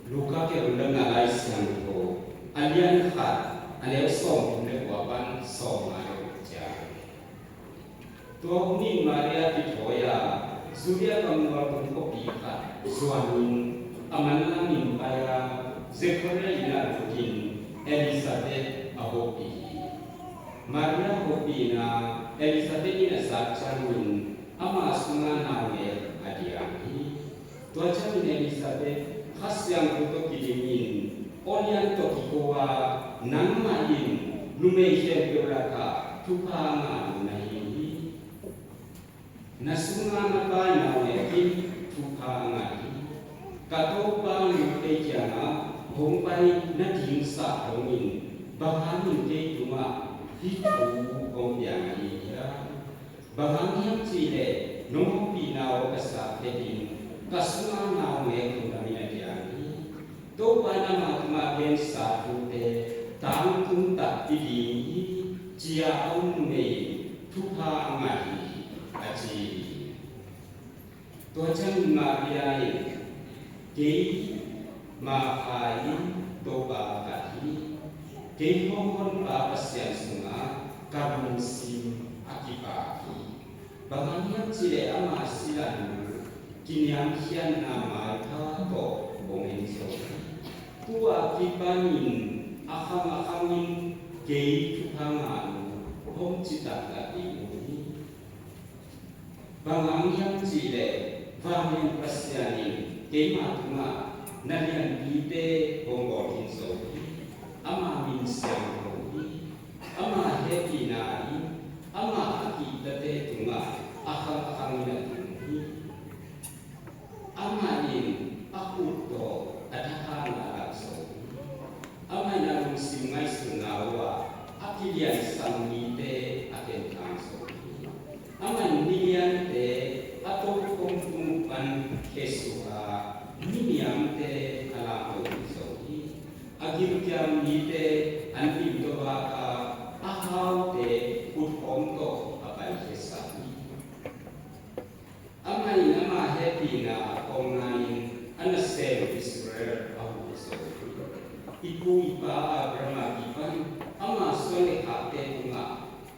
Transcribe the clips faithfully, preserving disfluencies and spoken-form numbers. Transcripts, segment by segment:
Luka kiang Lungdamna Lai Siangtho a lian khat, a neu sawmthum le kua pan sawmnga le guk ciang. Tua hun in Maria kithawi a, Judea gam mualtung khuapi khat zuanin a manlang in pai a, Zechariah inn ah lutin Elizabeth a hopih hi. Maria hopihna Elizabeth in a zak ciangin ama sungah naungek a diang hi. Tua ciangin Elizabeth Kha Siangtho tawh kidingin, aw lian tawh kiko a, nangmah in numei khempeuh lakah thupha a ngahnu na hi hi. Na sungah na pa in naungek in thupha a ngah hi. Ka Topa in kei kiangah hong pai na ding sah dongin, bang hangin kei tungah hih thu hong piang ahi hiam? Bang hang hiam cih leh nong hopihna aw ka zak phetin, ka sungah naungek lungdamin a diang hi. Topa in ama tungah a gensa thute tangtung takpi ding hi, ci-a a om numei in thupha a ngah hi, a ci hi. Tua ciangin Maria in, kei Martha in Topa a kah hi. Kei hong Honpa Pasian sungah ka lungsim a kipak hi. Bang hang hiam cih leh ama sila nu kiniamkhiatna maipha tawh hong en zo hi. Tu-a kipanin a khang a khangin kei thupha ngahnu hong citak ding uh hi. Bang hang hiam cih leh vanglian Pasian in keima tungah na lianpite hong bawl khin zo hi. Ama min siangtho hi. Ama hehpihna in ama a kihtate tungah a khang a khangin a tung hi. Amah in a khut tawh a thakhatna a lak zo hi. Amah in a lungsim ngaihsutna uh ah a kiliansang mite a khenkhang zo hi. Amah in miliante a tokhom tung uh pan khesuk a, miniamte a lamto zo hi. A gilkial mite an lim tawh vak a, a haute khuthawm tawh a paikhiasak hi. Amah in ama hehpihna a kawmna in a nasem Israel a huh zo hi. I pu i pa Abraham a kipan ama suan le khakte tungah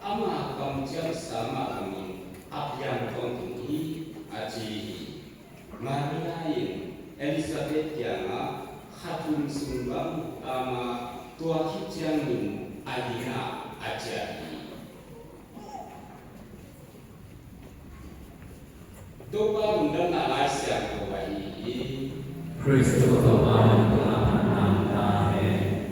ama kamciamsa mah bangin a piang tawntung hi, a ci hi. Maria in Elizabeth kiangah kha thum sung bang tama, tua khit ciangin a inn ah a ciah hi. Topa Lungdamna Lai Siangtho ahi hi. Khristu Topa in ka phatna ta hen.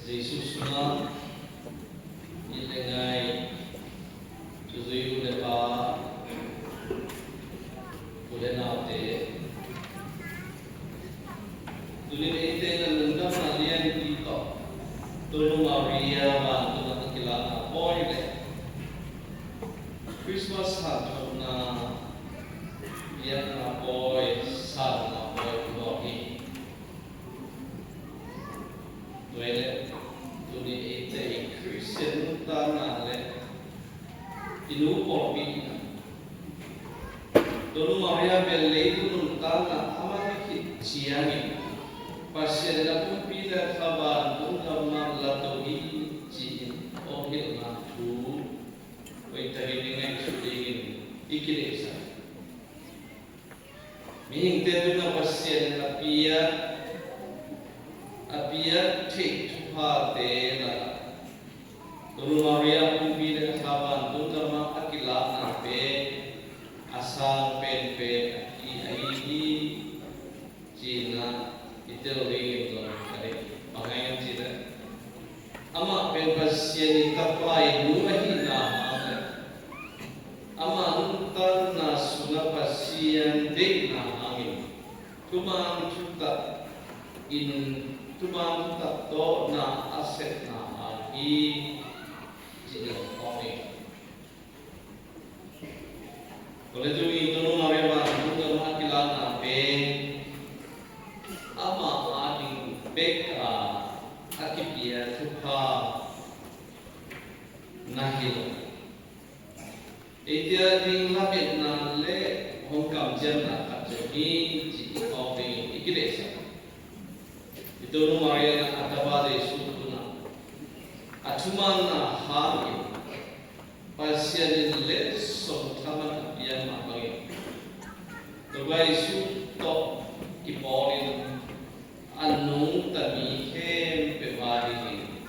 Jesuh sungah it le ngai thuzui u le pa, u le naute, tuni-in eite in a lungdamna lianpi tawh Tonu Maria vantung a kilakna pawi le Christmas hanthotna biakna pawi sanna pawi bawl hi. Tua hi leh tuni eite i Khristian nuntakna le i nu pawlpihna, Tonu Maria bel leitung nuntakna a man khit ciangin Pasian in a pumpi le kha vantung gamah la to hi ci-in hong hilhna thu hoihtakin i ngaihsut dingin i kideihsak. Mihingte tungah Pasian in a piak, a piak theih thuphate lakah Tonu Maria pumpi le kha vantung gamah a kilakna pen a sang penpen ahi hi. Ci-in ah i tel dingin zong ka deih. Bang hang hiam cih leh amah pen Pasian i tapa i nu ahihna hang le amah nuntakna sungah Pasian deihna hangin thuman thutak in, thuman thutak tawh na a sepna hang hi. Cih leh hong hi. Tua leh tuni Tonu Maria vantung gam a kilakna pen amah ading bek a a kipia thupha na hi lo. Eite ading lametna le hong kamciamna khat zong hi cih i phawk dingin i kideihsak. I Tonu Maria in a tapa Jesu tungah a thumanna hangin Pasian in lensong thaman a pia mah bangin, Topa Jesu tawh kipawlin a nungta mi khempeuh adingin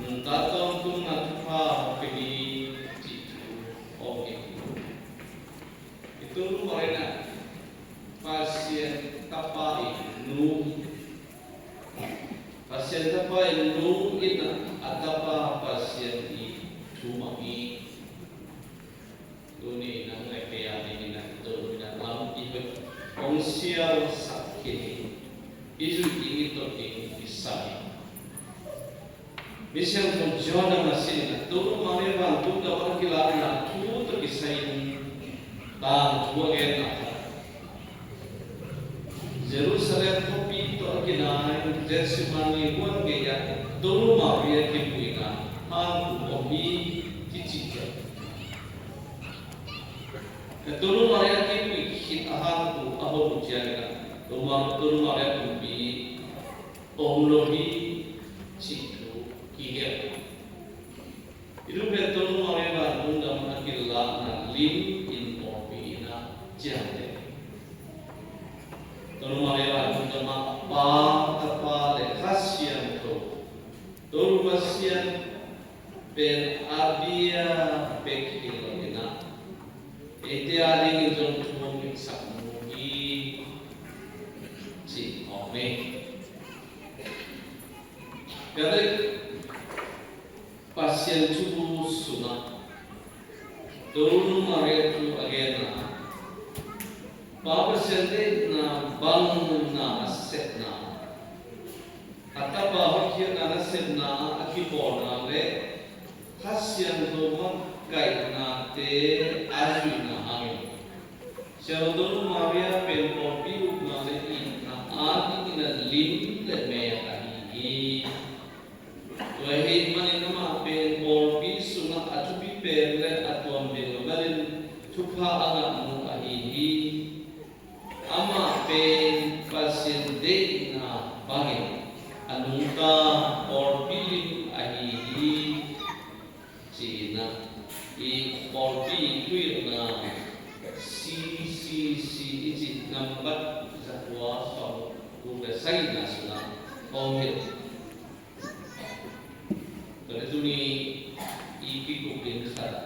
nuntak tawntungna thupha hong pia hi cih thu hong gen. I Tonu Maria in Pasian tapa in nu, Pasian tapa in nu in a tapa Pasian i thu mang hi. Tuni nang le kei a dingin a i Tonu in a lampi hoih hong sialsak khin hi. I zuih ding, i tot ding i sa hi. Misiangtho John Damascene in a Tonu Maria vantung gam a kilakna thu tawh kisai in tangthu a genna khat. Jerusalem khuapi tawh a kinai Gethsemane huan gei ah Tonu Maria kipuina hangpu om hi, kici hi. Tonu Maria kipui khit a hangpu a hon uh ciangin a Tonu Mar-, Tonu Maria pumpi om lo hi cih thu kigelh. I lungpen Tonu Maria vantung gam a kilakna lim in pawlpi in a ciangte. Tonu Maria vantung gam a Pa, Tapa le Kha Siangtho, Tonu Pasian pen a bia bek hi lo in a, eite adingin zong thu hong hilhsak mu hi cih om hi. Tua leh Pasian thubu sungah Tonu Maria thu a genna, Pa Pasian deihna bang na a sepna, a Tapa hotkhiatna nasepna a kipawlna le Kha Siangtho makkaihnate a zuihna hangin Siangtho Tonu Maria pen pawlpi upna le itna adingin a lim le meek ahi hi. Tua ahih manin amah pen pawlpi sungah a thupi pen le a tuam ding lo galin thupha a ngah nu ahi hi. Amah pen Pasian deihna bangin a nungta pawlpi lim ahi hi. Ci-in ah i pawlpi thuhilhna C C C i cih nambat zakua sawmguk le sagihna sungah hong hilh. Tua leh tuni i kikup ding khat ah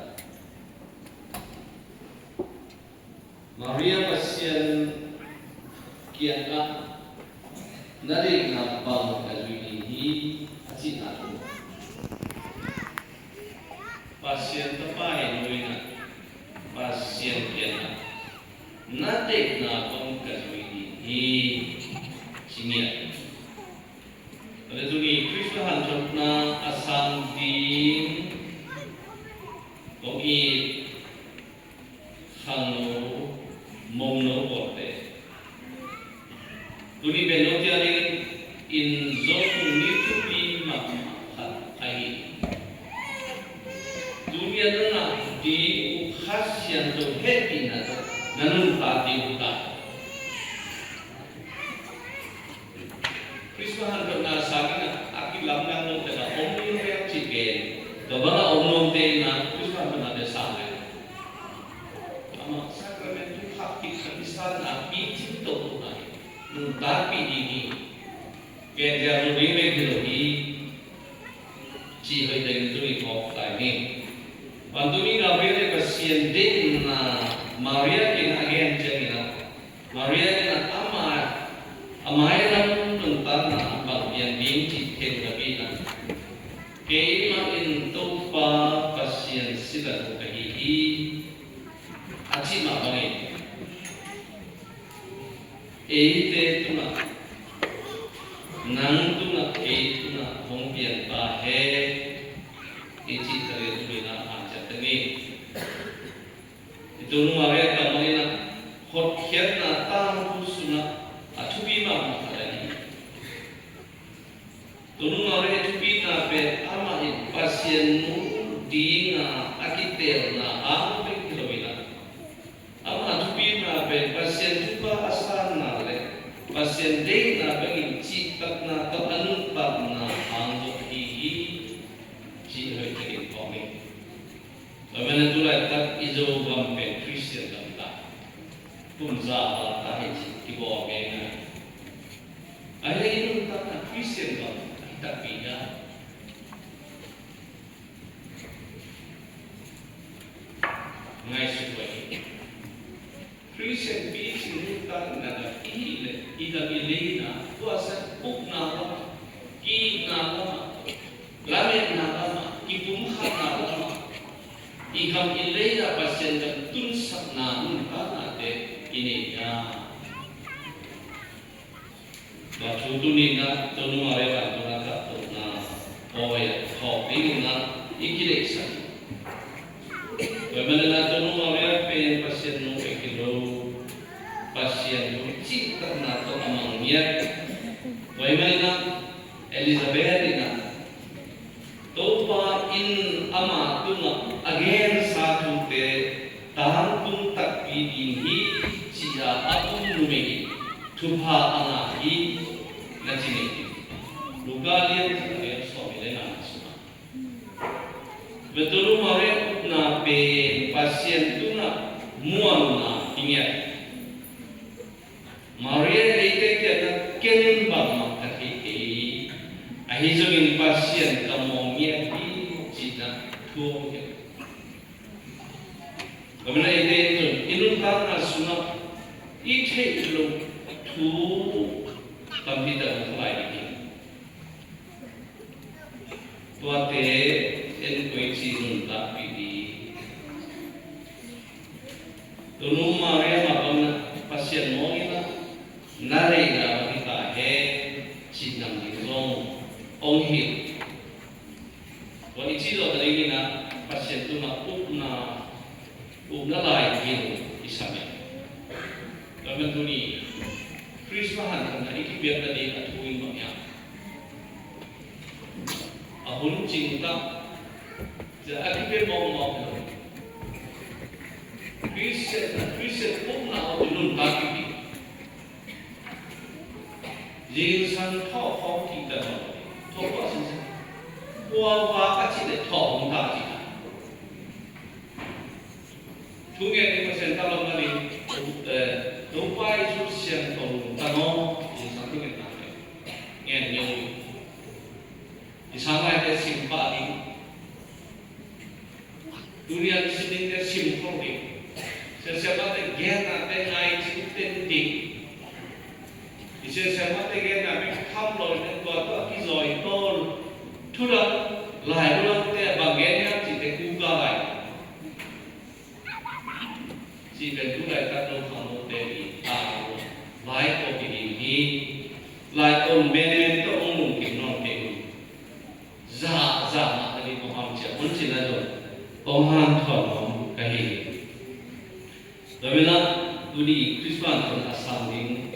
Maria Pasian kiangah na deihna bang ka zui ding hi a cihna thu. Pasian Tapa in nu in ah Pasian kiangah na deihna bang ka zui ding hi ci ngiat. Tua leh tuni Khrist hanthawnna a sang ding kong it khangno, mongno pawlte. Tuni pen note adingin zong ni thupi mahmah khat ahi. Tuni a na ngah ding uh Kha Siangtho hehpihna tawh na nuntak ding uh ta. Khrist hanthawnna sangin a kilamdang lo tena om ding uh hia cih pen, tua banga om nuamte in a Khrist hanthawnna te sang le amah sacrament thu khak kik khat i sanna picing to uh nai nuntakpih ding hi. Ken zia zo ding vek hi lo hi. Cih hoih tengin tuni phawk lai ni. Vantung mi Gabriel le Pasian deihna Maria kiangah a gen ciangin ah Maria in ah ama, a mailam nuntakna bang piang ding cih thei napi in ah keimah in Topa Pasian sila nu ka hi hi a cih mah bangin eite tungah, nang tungah, kei tungah hong piang ta hen i cih thei le tuni in ah hanciam ta ni. I Tonu Maria kammal in ah hotkhiatna tangthu sungah a thupi mahmah khat ahi hi. Tonu Maria thupina pen amah in Pasian nu dinga a kiteelna hang bek hi lo in ah, ama thupina pen Pasian thupha a sanna le Pasian deihna bangin cihtakna tawh a nuntakna hang zong ahi hi, cih hoih takin phawk ing. Tua manin tu laitak i Zogam pen Khristian gam ta, kum za val ta hi ci kibawl ngeingai. Ahi leh i nuntakna Khristian gam hi takpi hiam? Ngaihsut uh hi. Khristian picing nuntakna gam i hih leh i gam i leina, tua sia ukna lamah, ki-itna lamah, lametna lamah, kipumkhatna lamah, i gam i leina Pasian gam tunsakna nuntaknate i nei hiam? Tua thu tuni-in ah Tonu Maria vantung a thahtohna pawi ah thawh dingin ah i kideihsak. Tua ahih manin ah Tonu Maria pen Pasian nu bek hi lo, Pasian thu cihtakna tawh a mang ngiat. Tua ahih manin ah Elizabeth in ah Topa in ama tungah a gensa thute tangtung takpi ding hi, ci-a a um numei in thupha a ngah hi, na ci ngei hi. Luka lian khat a neu sawmnih le ngana sungah. Tua Tonu Maria upna pen Pasian tungah muanna hi ngiat. Maria in eite kiangah ken bangmah ka thei kei, ahi zongin Pasian ka muang ngiat hi, ci-in ah thu hong hilh. Tua manin eite in zong i nuntakna sungah i theih loh thu tampi tak hong kha lai ding hi. Tuate en koici nuntakpih ding. Tonu Maria mah bangin ah Pasian muang in ah na deihna bang hi ta hen, cih nam ding zong hong hilh. Tua i cih zawh nadingin ah Pasian tungah upna upna lai gil i sam hi. Tua manin tuni Christmas hanthotna i kipiak nading a thu in bang hiam? A hun cing tak, a kipiak mawkmawk lo. Christian, Christian upna a hun nuntak kik hi. Zingsang thawh khawng kik ta lo. Thawh khawng singsang. Kua vak a cih leh thawh hong ta cih ta. Thungen i Pasian ta lo na ding, eh, Topa Jesu siangtho lungtang aw, zingsang thungen na ding. Ngen ngen i sang laite sim pah ding. Tuni a sim dingte sim khol ding. Siasiamate gennate ngai cin ten ding. I siasiamate genna bek tham lo in tua tawh a kizawi tawl. Thudang lai thudangte bang gen hiam cihte kuka lai. Cih pen tu laitak lo khangnote i ta lo. Lai ko kidim hi. Lai on menmen tawh hong lungkim nawn kei un. Za, za mah ka ding kong hang ciah hun cin a zong kong hanthawn nuam ka hi. Tua manin ah tuni Christmas tun a sang ding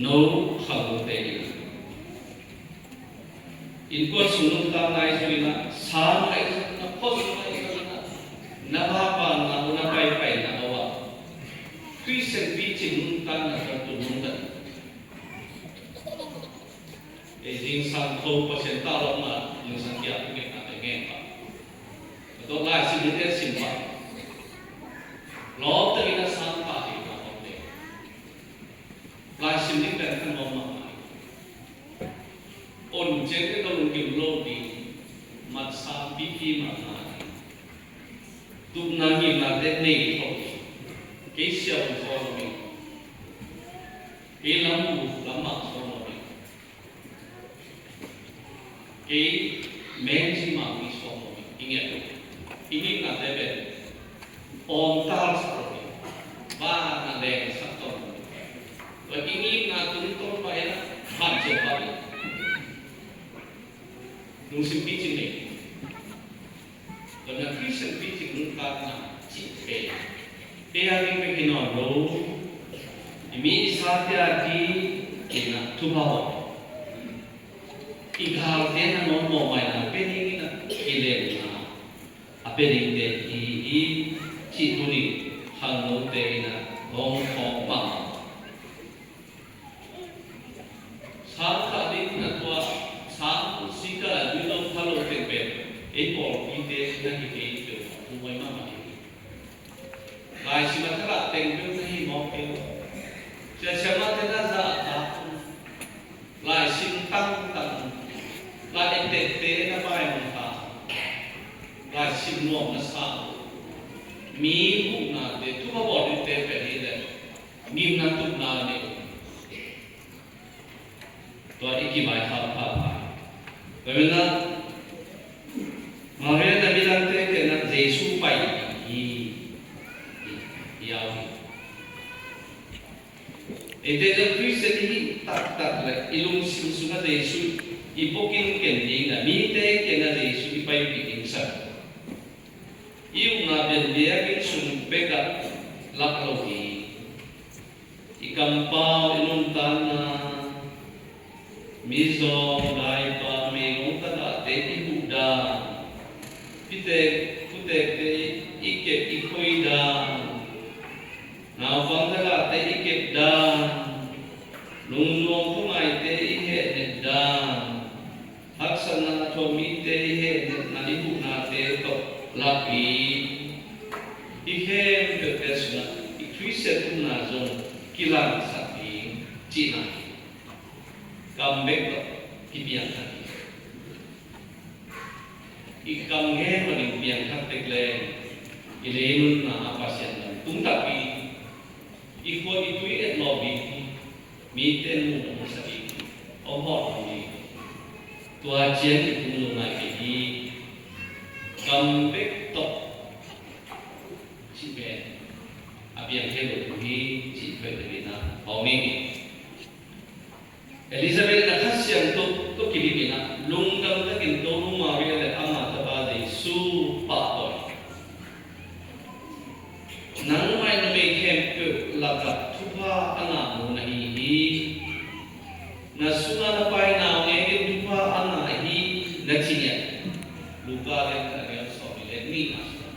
no khangnote in innkuan sung nuntakna i zui in ah, sang a i zui in ah, khua sung a i zui in ah, na vapa na, na paipaina lo ah Christian picing nuntakna kan tun nuntak. Ei zingsang tho Pasian ta lo na, zingsang kiak ngen na te ngen pa. Tua lai sim ding te sim pa. Lawm takin a sang pa hi na om te. Lai sim ding pen kan lawm mahmah hi. On ciang te ka lungkim lo ding, mat sang pipi mahmah hi. Tupna ngimna te nei tho hi. Kei siau zaw lo hi. Kei lam bu lam mak zaw lo hi. Kei mengci mah mi suak lo hi. I ngiat lo hi. I ngimnate pen awngtal sak lo hi. Vanah leng sak tawh lo hi. Tua i ngimna tungtawn pah in ah khat ciah pah in. Lungsim picing nei. Tua na Christian picing nuntakna cih pen Kei a ding bek hi nawn lo, i mi i sate a ding in ah thupha hawh. I galte nangawn mawhmaina pia dingin ah kilemna a pia dingte hi hi, cih tuni khangnote in ah hong phawk mahmah. Sang khat ding na tua, sang sikal a dui lo pha lo teng pen ei pawlpite na hi kei peuh a thu huai mahmah hi. Lai sim a thak a teng peuh na hi mawk kei. Sia siamahte na za a ta, lai sim tangtang, lai ettekte na pai mawk ta, lai sim nuam na sa, mi huhnate, thupha bawl dingte pen hi leh ngimna tupna nei. Tua i kibai kha pha pha. Tua manin ah Maria na midangte kiangah Jesu pai hi. I au hi. Eite zong Khristian i hih taktak leh i lungsim sungah Jesu i bukim ken ding a, mite kiangah Jesu i paipih ding sak. I upna bel biakinn sung bekah lak lo hi. I kampau, i nuntakna, mizawng, daipa, meigong tagahte i huh dan, pitek putekte i kep i khoi dan, naupang tagahte i kep dan, lungnuam khuangaite i hehnet dan, haksatna a thuak mite i hehnetna, i huhnate tawh lak hi. Hih khempeuhte sungah i Khristian upna zong kilangsak ding cihna hi. Kam bek tawh kipiangthak hi. I kam ngen manin piangthak tek leng i lei nunna ah Pasian lam tung takpi, i khua i tui etlawm ding hi. Mite muh a musak ding hi. Om hawh ding hi. Tua ciang i tung lo ngai kei hi. Kam bek tawh cih pen a piang thei lo hi, cih pen hi na. Hong hi. Elizabeth in a Kha Siangtho tawh kilingin ah lungdam takin Tonu Maria le ama tapa Jesu pahtawi. Nangmah in numei khempeuh lakah thupha a ngah nu na hi hi. Na sungah na pai nau ngeiin thupha a ngah hi, na ci ngiat. Luka lian khat a neu sawm nih le nihna sungah.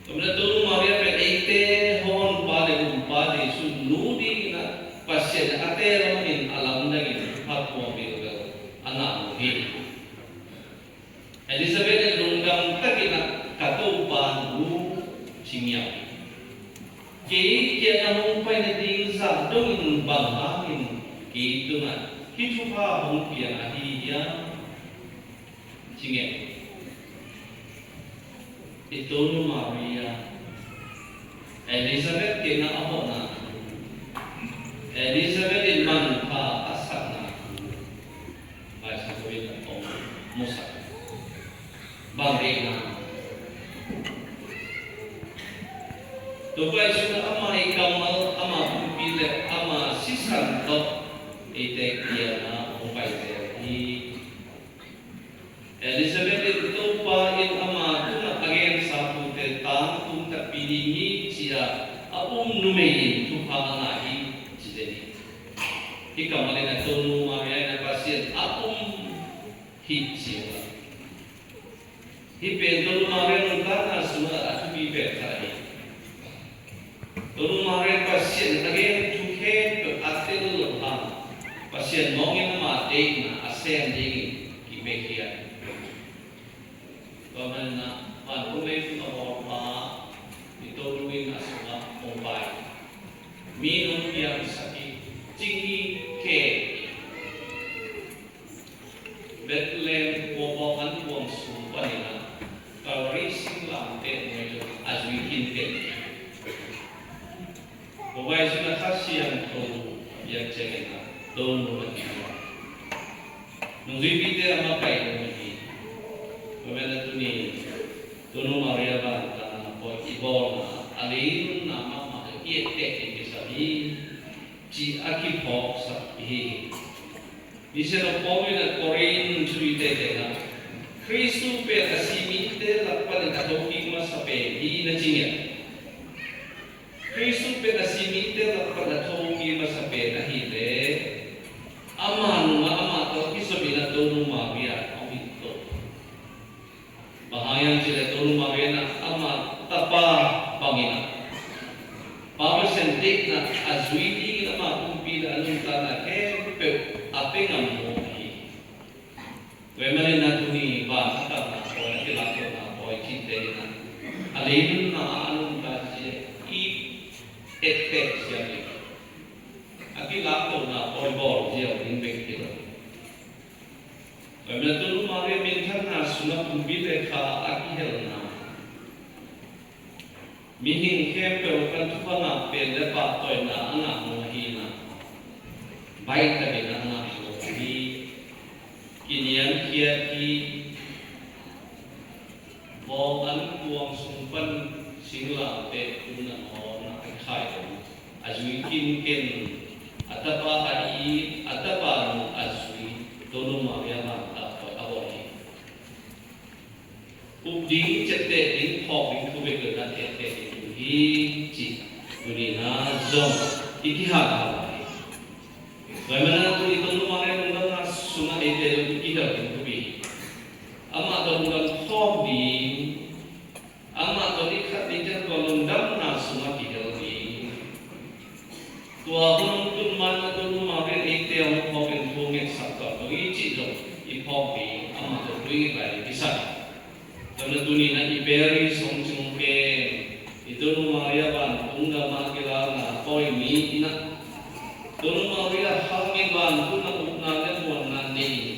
Tua manin ah Tonu Maria pen eite hong Honpa le Honpa Jesu nu dingin ah Pasian in a teel manin a lamdangin thupha tuam bilbel a ngah nu hi. Elizabeth in lungdam takin ah, "Ka Topa nu," ci ngiau. "Kei kiangah hong pai nading zah dongin bang hangin kei tungah hih thupha hong piang ahi hiam?" ci ngiat. I Tonu Maria Elizabeth kiangah a hawhna, Elizabeth in manpha a sakna, Lai Siangtho in a hong musak. Bang deihna? Tua pai sungah ama i kammal, ama pumpi le ama sisan tawh eite kiangah hong pai zel hi. Elizabeth in Topa in ama tungah a gensa thute tangtung takpi ding hi, ci-a a um numei in thupha a ngah hi, ci zen hi. Hih kammal in a Tonu Maria in a Pasian a um hi, ci a. Hih pen Tonu Maria nuntakna sungah a thupi pen khat hi. Tonu Maria Pasian a gen thu khempeuh a tel lo hang, Pasian mawngin ama deihna a sem dingin kipiakhia. Tua manin ah vantung leitung a bawlpa i Tonu in a sungah hong pai. Mi nong piangsak hi, cing hi, kei Bethlehem khuapawh an kuang sung panin ah Kalvari singlamteh nuai tawh a zui khin pen. Tua vai sungah Kha Siangtho a piak ciangin ah Tonu a kimuak. Nungzuipite a makaih lo hi. Tua manin ah tuni Tonu Maria vantung a pawi i bawlna a lei nunna mahmah le i etteh ding kisam hi, ci a kiphawksak hi. Misiangtho Paul in a Korin thuite tengah Khristu pen a si mite lak panin a thokik masa pen hi, na ci ngiat. Bang hang hiam cih leh Tonu Maria in ama tapa bangin ah Pa Pasian deihna a zui dingin ama pumpi le a nuntakna khempeuh a pia ngam maw ahi. Tua ahih manin ah tuni van a kamna pawi, a kilaktohna pawi cihte in ah a lei nunna ah a nuntak cih leh i etkhiat siam in a kilaktohna pawi bawl ziau ding bek hi lo. Tua ahih manin ah Tonu Maria minthanna sungah pumpi le kha a kihelna, mihing khempeuh kan thupha ngah pen le pahtawina a ngah nuam hi in ah, baih takin a ngah nuam hi. Kiniamkhiat hi. Bawng an kuang sung pan singlamteh tun a nawt a khai dong a zui kinken, a tapa a it, a tapa nu a zui, Tonu Maria vantung a bawl hi. Up ding, ciapteh ding, phawk ding thu bek lo in ah etkhiat ding thu hi cih tuni in ah zong i kihanthawn hi. Tua ahih manin ah tuni Tonu Maria lungdamna sungah eite zong i kihel ding thupi hi. Amah tawh lungdam khawm ding, amah tawh i khat ding ciang tua lungdamna sungah kihel ding. Tua hun hong tun ma-in ah Tonu Maria in eite hong phawk in thu ngetsak tuan lo hi cih zong i phawk ding, amah tawh thu i nget lai ding kisam. Tua ahih manin ah tuni in ah i parish hong cing pen i Tonu Maria vantung gam ah kilalna pawi ni in ah, Tonu Maria hangin vantung ah upna le muanna nei in,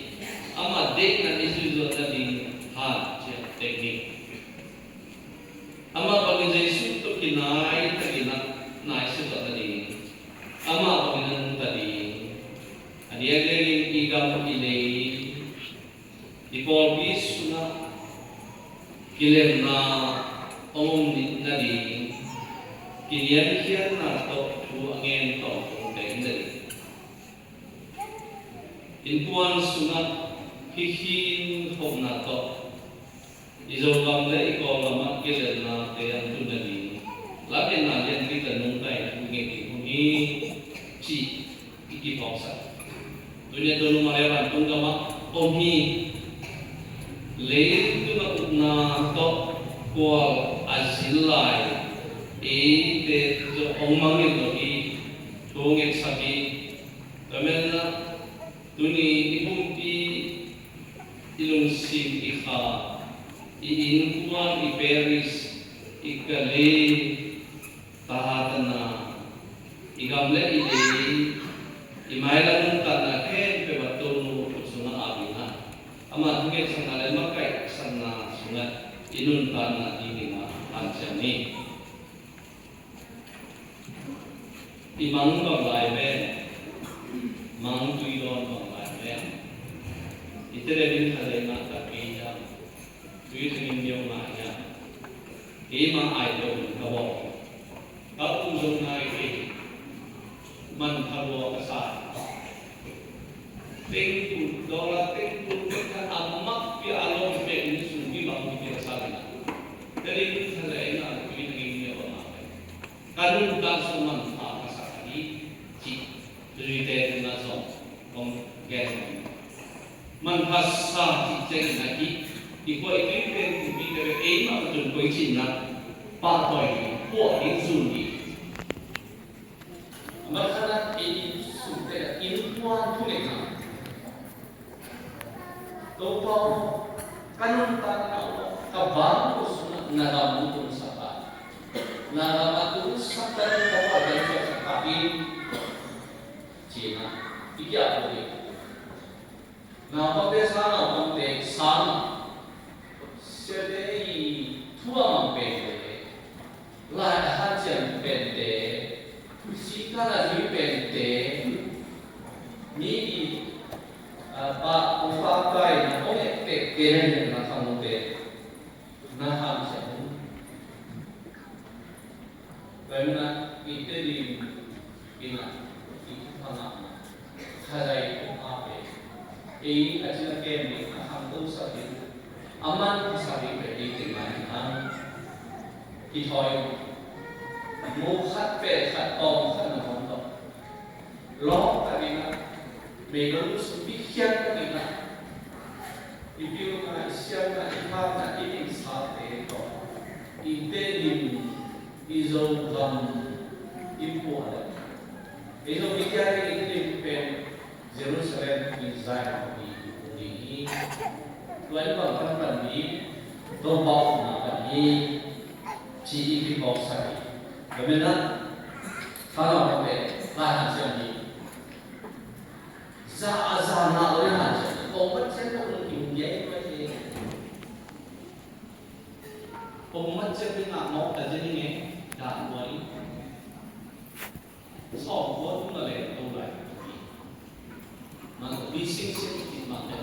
ama deihna i zuih zawh nading hanciam teng hi. Amah bangin Jesu tawh kinai takin ah nai sia zawh nading, amah bangin a nungta ding, a diakdiakin i gam i lei, i pawlpi sungah kilemna hong om nading, kiniamkhiatna tawh thu a ngen tawntungte hi nading. Innkuan sungah hih khin khopna tawh i Zogam le i Kawlgam ah kilelnate an tun nading, lametna lian ding le nungta in thu nget ding hong hi cih i kiphawksak. Tuni-a Tonu Maria vantung gam ah om hi. Leitung a upna tawh kual a zil lai eite zong hong mangngilh lo hi. Thu ngetsak hi. Tua manin ah tuni i pumpi, i lungsim, i kha, i innkuan, i parish, i kale, tahatana, i gam le i lei, i mailam nuntakna khempeuh ah Tonu khut sungah ap in ah, ama thungetsakna le makaihsakna sungah i nuntakna dingin ah hanciam ni. I mang bang lai ven, mang tui dawn bang lai ven. I tere ding kha le ngah takpi hiam? Tui thangin myo ngah hiam? Keimah ai lo in ka bawl. Ka um zong nai kei. Manpha lua ka sa. Tengkul, dollar tengkul, tengkul a makpia a lawm pek in sum kibang kipia sa in a. Tading thalai na tui na ngim nia ba ma. Ka nuntak sung manpha ka sa ka hi, ci. Tuite tuna song kong gen. Manpha sa ci ceng na hi. I kua i tui pen kupi te be ei ma ka tun koi ci na. Pa toi hi, kua ding zun hi. Amalkhanak i sumte innkuan thungetna. Topa aw, ka nuntakna aw, ka bangkua sungah na gam hong tungsak ta. Na gam a tungsak ta in ka pa bangkua sak ta in. Cina, i kiak ko ding. Naupangte sang, naupangte sang. Siate i thu a mang pente, lai a hanciam pente, thusi kan a zui pente, mi i, a, pa, upa kai na ong et pekte na hi na khangte, na hanciam. Tua ahih manin ah i Tedim in ah i thupha ngahna, Kha Zai kong a pe, ei a cina kem ding, a khangto sak ding, a manpha sak ding pen ei teng mah hi hang. Kithawi mu khat pe khat tawm khat na hong tawh. Lawng ka ding ah, mei lo sum bikhiat ka ding ah. I pilna, i siatna, i phatna, i neihsate tawh i tenin i Zogam i puah leh, ei Zomi Khua Thiang i lim pen Jerusalem i Zion i uk ding hi. Tua in bang pan pan ding, Topa ukna pan hi, ci i kiphawksak hi. Tua manin ah, Kha Nau Pate, Lai Hanciam hi. Za a za na oi han sia. Kong mat sia kong lung kim dia i oi te. Kong mat sia te ngak mawk ta sia ni nge. Da oi. Sawm kua tung la le to lai. Man bi sing sing ki man le.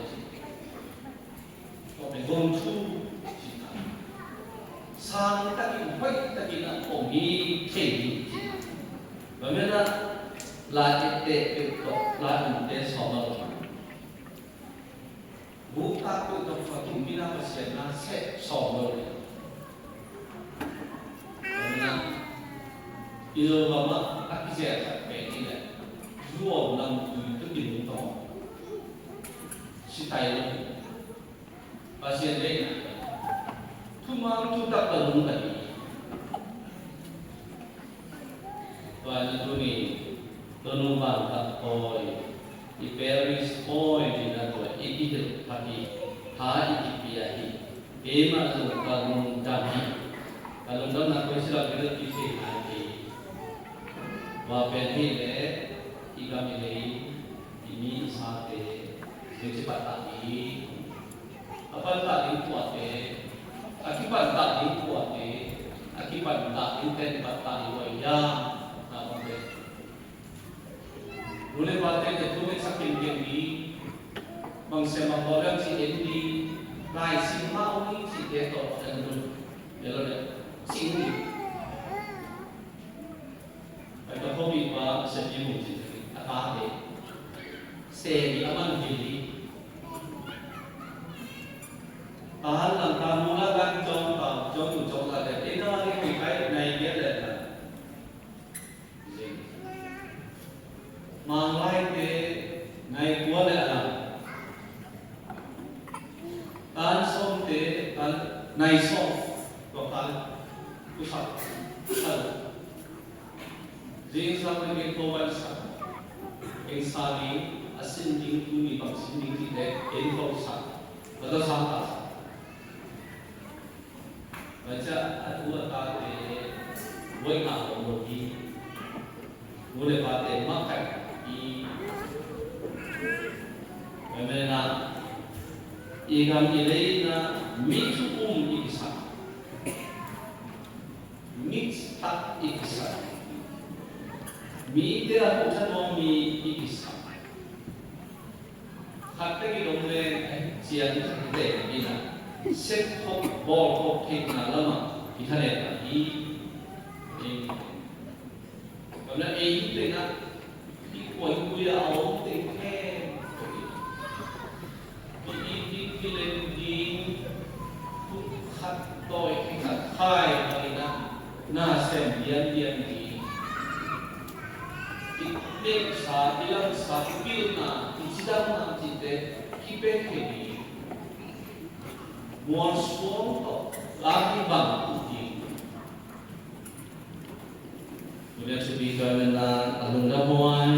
Tua pen gong thu ci ta. Sang takin, hoih takin a om hi thei hi ci. Tua manin ah la etteh peuh tawh la umte sawm lo. Guk tak peuh tawh Pathum mina Pasian na seh sawm lo. Tua manin ah i Zogam ah a kizel khat pen hi leh zuau lamtui tu dinung tawh sitai lo. Pasian deihna, thuman thutak tawh nung ka hi. Tua na tuni, tunu Van Khat Pawi, i parish pawi ding na tua i kihilh phat hi, tha i kipia hi. Keimah zong ka lungdam hi. Ka lungdamna koi ci lak ding na kithei nai kei. Tua pen hi leh i gam i lei, i mi i sate, zong ci pahtak hi. A pahtak ding tuate, a kipahtak ding tuate, a kipahtak ding ten pahtak ding ua ia, na bang te. Nu le pate te tu me sa ken ken ding, bang se ma ko le ci en ding, lai sing ma ong ding ci te to, en dun, ya lo le, sing ding. Pai ka hawmi pa, Sia Pi Mung ci ta, a tate. Sia Pi a man hi hi. Tahan lang ta mu la kan cawng ta, cawng tu cawng ta te, te na ni hui kai nai bia le na. Zing. Mang lai te nai kua le a. Tan sawm te, tan nai sawm. Tua kan. Kusak. Kusak. Zingsang le gen ko ban sa. Eng sa ni, a sin ding tu ni bang sin ding ti te, gen ko sa. Ka ta sa ta sa. Baca a tu a ta te, wai na ko lo ki. Mu le pa te ma kai i. Memena i gam i lei na mi tu um i sa. Mix tak i kisa. Mite a huhsa nuam mi i kisa. Khat tek i dong le ciang tek ina. Sep khop bawl khop theihna lamah i thanem a hi. Ei. Kamna ei tengah i kuaikui a om teng khempeuh i. Ki it ding, ki lem ding, khat tawi khat khai bangin ah na sem diamdiam ding. I neihsa, i langsa, i pilna, i cidamna cihte kipia thei ding. Mualsuang tawh lak i bang uh ding. Tunia thupi tua mena a lungdam huai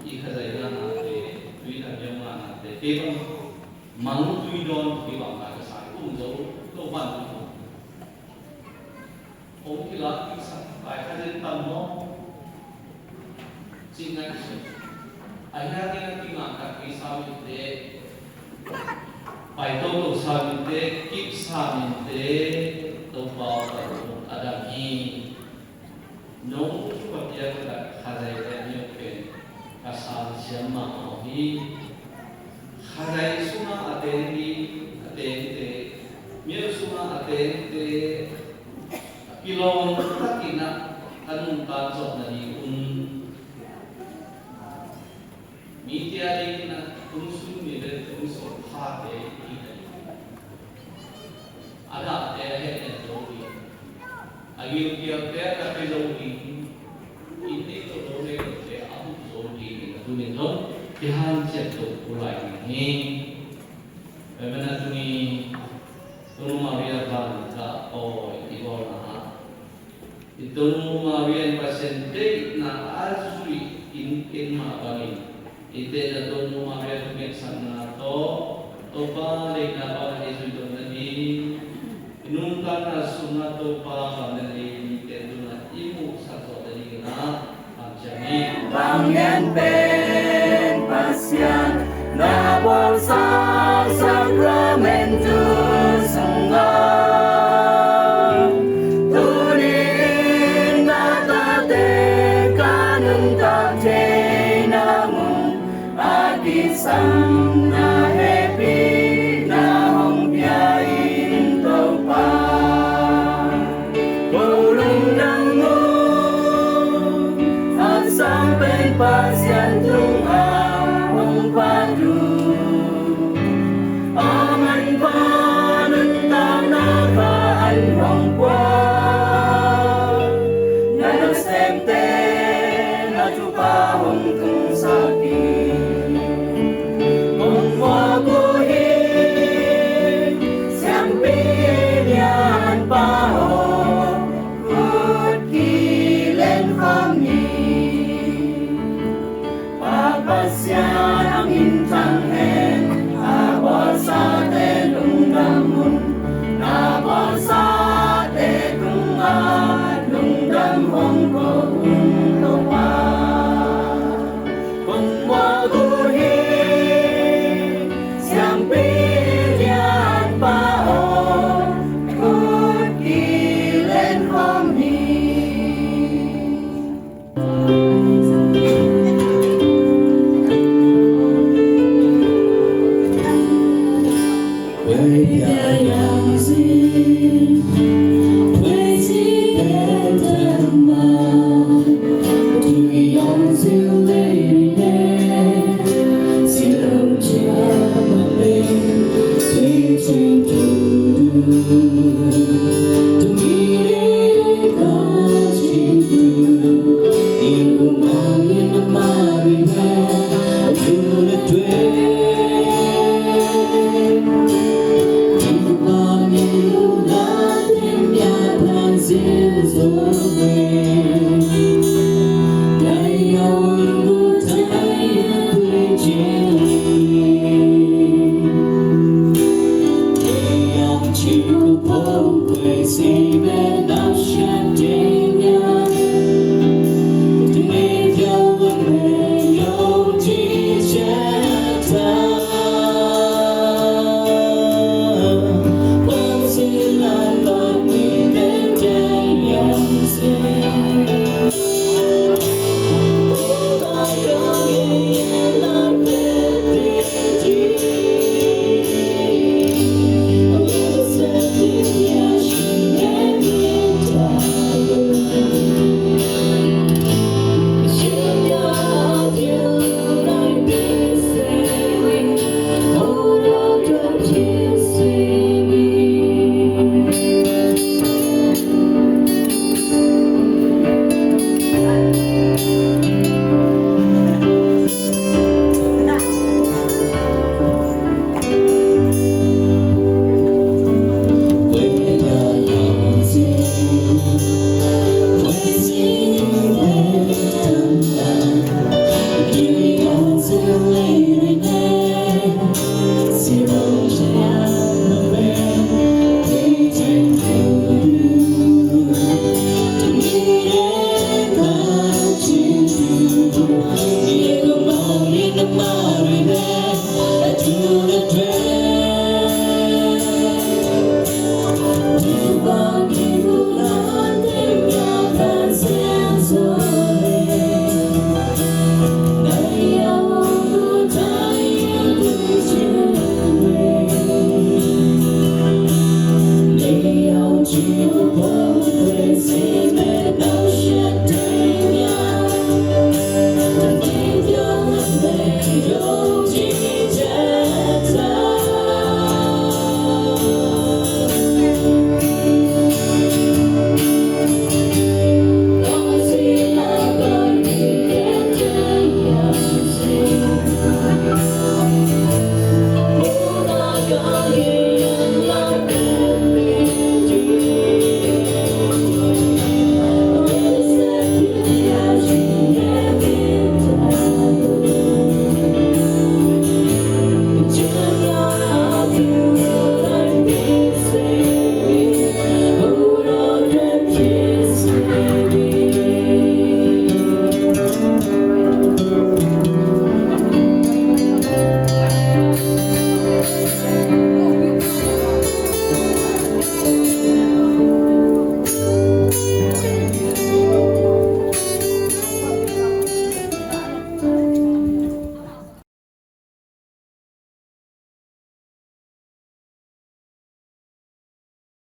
i Khazaina nate, tui thang yam nate, kei bang mang tui dawn tui bang nate sa i um zo lo ban. Hong kilak i sak kai Khazin tam maw? Cih ngai suk. A hiangin a kingah tak kei sa mite, pai toto sa mite, kip sa mite, Topa aw ka lung a dam hi. Nong thupha piak tak Khazai te myo pen ka sang siam mahmah hi. Khazai sungah a teng hi, a tengte, myo sungah a tengte, a kilawm takin ah ka nuntak zawh nading un. Mite a dingin ah hong sung ni le hong sawm khate i hi. A dahte a hehnem zo ding, a gilkialte a na pia zo ding, inn nei lo lo nei lote a huh zo ding in a tunin zong kihanciam to pu lai ding hi. Tua manin a tu Aw, i bawlna ah i Tonu Maria in Pasian deihna a zuih in kei mah bangin i deihna Tonu Maria thuneihsakna tawh Topa deihna bangin i zuih dong nading, i nuntakna sungah Topa bang na nei mite tungah i muhsak zawh nadingin ah Bang lian pen Pasian na bawlsa sakramentu sungah tuni-in na tate ka nuntak theihna mun a kisam na hehpihna hong pia in Topa. Ko lungdam uh, a sang pen Pasian tungah hong phat uh. A manpha nuntakna khat hong pua. Na nasemte na thupha hong tungsak hi. Kong muak uh hi, siampi lianpa aw, khut kilen khawm ni. Pa Pasian a minthang hen, a bawlsate lungdam un, a bawlsate tungah lungdam hong ko un Topa. Kong muak uh hi, siampi lianpa aw, khut kilen khawm ni.